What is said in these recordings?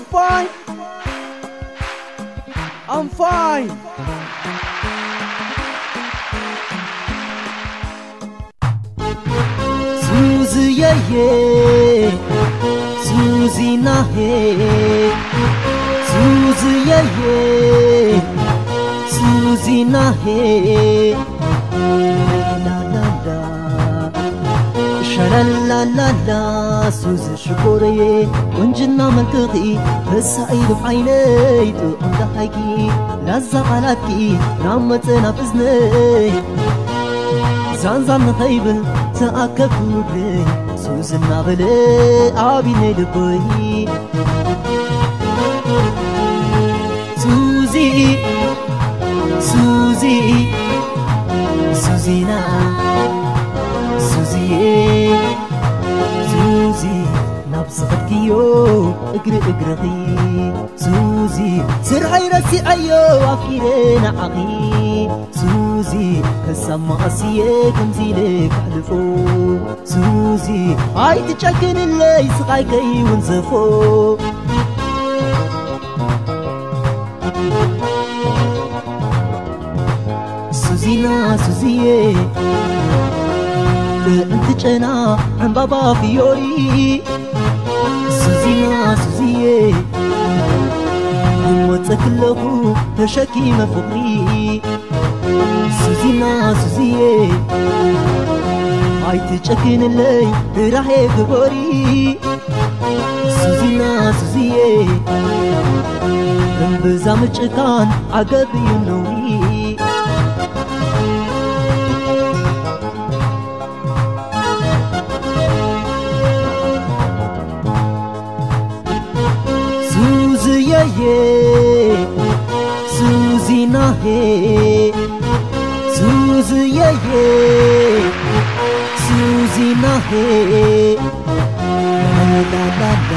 Fine. I'm fine. ሱዝየየ፣ ሱዚናሄ፣ ሱዝየየ፣ ሱዚናሄ። ላላላ፣ ሸለላላላ፣ ሱዚ ሽኮረየ፣ ቁንጅና መልክኺ፣ ተሳኢሉ ዓይነይ፣ ጥዑም ደሃይኪ፣ ላዛ ቃላትኪ፣ ናብ መጸ ናብ እዝነይ። ዛንዛን ንኸይብል ተኣከብኩ እግረይ፣ ሱዚ እናበለ ኣብዩኒ ልበይ። ሱዚ፣ ሱዚ፣ ሱዚና፣ ሱዚየ፣ ሱዚ ናብ ዝኸድክዮ እግሪ እግርኺ። ሱዚ ስርሐይ ረሲዐዮ ኣፍቂረ ንዓኺ። ሱዚ ክሳብ መዓስ እየ ከምዚ ኢለ ከሕልፎ? ሱዚ ኣይትጨክንለይ ስቓይ ከይውንዘፎ። ሱዚና ሱዚየ፣ ጥዕምቲ ጨና ዕምባባ ፍዮሪ። ሱዚና ሱዚየ፣ ይመጸኪ ኣለኹ ተሸኪመ ፍቕሪ። ሱዚና ሱዚየ፣ ኣይትጨክንለይ ርህራሄ ግበሪ። ሱዚና ሱዚየ፣ እምብዛ ምጭካን ዓገብ እዩ ነውሪ። ሱዝየየ፣ ሱዚናሄ፣ ሱዝየየ፣ ሱዚናሄ። ላላላላ፣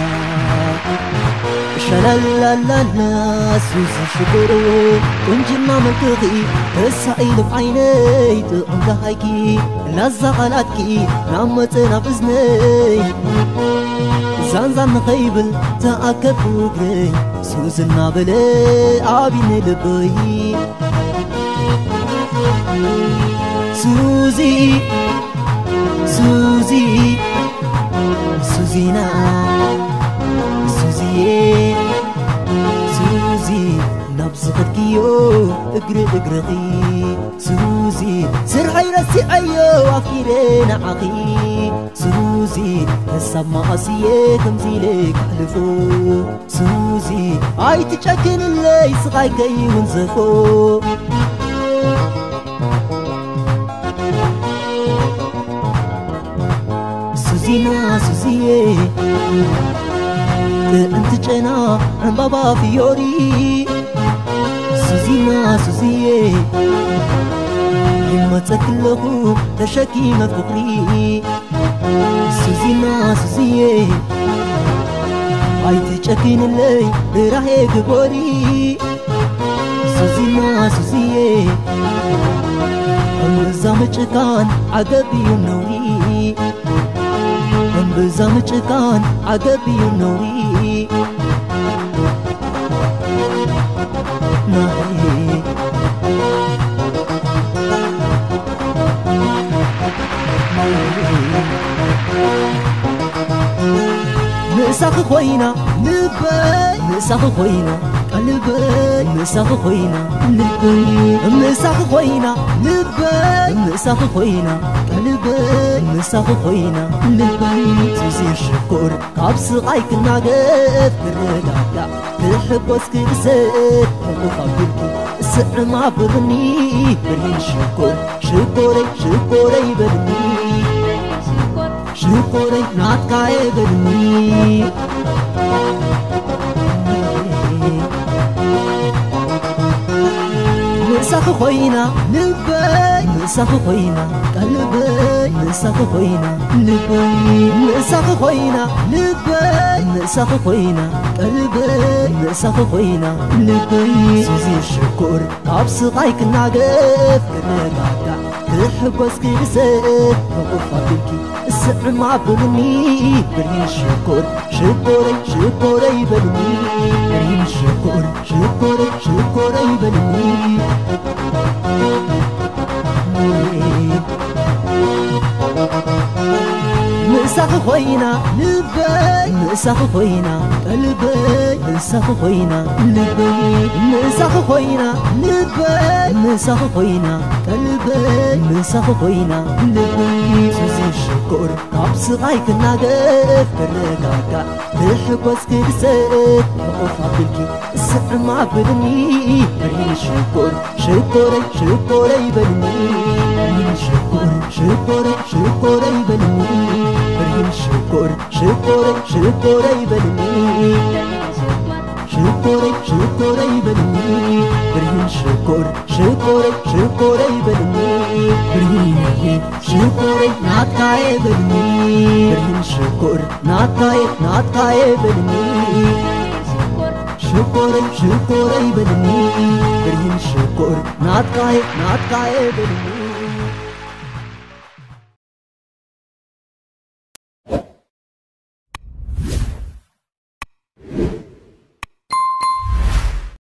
ሸላላላላ፣ ሱዚ ሽኮሮ፣ ቁንጅና መልክኺ ተሳኢሉ ዓይነይ፣ ጥዑም ደሃይኪ፣ ላዛ ቃላትኪ ናብ መጸ ናብ እዝነይ። ዛንዛን ንኸይብል ተኣከብኩ እግረይ፣ ሱዚ እናበለ ኣብዩኒ ልበይ። ሱዚ፣ ሱዚ፣ ሱዚና፣ ሱዚየ፣ ሱዚ ናብ ዝኸድክዮ እግሪ እግርኺ። ሱዚ ስርሐይ ረሲዐዮ ኣፍቂረ ንዓኺ። ሱዚ ክሳብ መዓስ እየ ከምዚ ኢለ ከሕልፎ? ሱዚ ኣይትጨክንለይ ስቓይ ከይውንዘፎ። ሱዚና ሱዚየ፣ ጥዕምቲ ጨና ዕምባባ ፍዮሪ። ሱዚና ሱዚየ፣ ይመጸኪ ኣለኹ ተሸኪመ ፍቕሪ። ሱዚና ሱዚየ፣ ኣይትጨክንለይ ርህራሄ ግበሪ። ሱዚና ሱዚየ፣ እምብዛ ምጭካን ዓገብ እዩ ነውሪ። እምብዛ ምጭካን ዓገብ እዩ ነውሪ። ናሄ፣ ናሄ። ምሳኺ ኮይና ልበይ፣ ምሳኺ ኮይና ቀልበይ፣ ምሳኺ ኮይና ልበይ፣ ምሳኺ ኮይና ልበይ፣ ምሳኺ ኮይና ቀልበይ፣ ምሳኺ ኮይና ልበይ። ሱዚ ሽኮር ካብ ስቓይ ክናገፍ ክረጋጋእ ክሕጎስ ክብሰት ሕቑፍ ኣቢልኪ ስዕም ኣብርኒ በልኒ ሽኮር ሽኮረይ ሽኮረይ በልኒ ሽኮረይ ናትካ እየ በልኒ። ምሳኺ ኮይና ልበይ ምሳኺ ኮይና ቀልበይ ምሳኺ ኮይና ልበይ ምሳኺ ኮይና ልበይ ምሳኺ ኮይና ቀልበይ ምሳኺ ኮይና ልበይ ሱዚ ሽኮር ካብ ስቓይ ክናገፍ ክረጋጋእ ክሕጎስ ክብሰት ሕቑፍ ኣቢልኪ ስዕማ ብልኒ ብርሂን ሽኮር ሽኮረይ ሽኮረይ በልኒ። ብርሂን ሽኮር ሽኮረይ ሽኮረይ በልኒ። ምሳኺ ኮይና ልበይ፣ ምሳኺ ኮይና ቀልበይ፣ ምሳኺ ኮይና ልበይ፣ ምሳኺ ኮይና ልበይ፣ ምሳኺ ኮይና ቀልበይ፣ ምሳኺ ኮይና ልበይ። ሱዚ ሽኮር ካብ ስቓይ ክናገፍ ክረጋጋእ ብሕጎስ ክድሰት ሕቑፍ ኣቢልኪ ስዕም ኣብልኒ። ብርሂን ሽኮር ሽኮረይ ሽኮረይ በልኒ። ብርሂን ሽኮር ሽኮረይ ሽኮረይ በልኒ። ብርሂን ሽኮር ሽኮረይ ሽኮረይ በልኒ። ሽኮረይ ሽኮረይ በልኒ። ብርሂን ሽኮር ሽኮረይ ሽኮረይ በልኒ። ብርሂነይ ሽኮረይ ናትካየ በልኒ። ብርሂን ሽኮር ናትካየ ናትካየ በልኒ። ሽኮረይ ሽኮረይ በልኒ። ብርሂን ሽኮር ናትካየ ናትካየ በልኒ።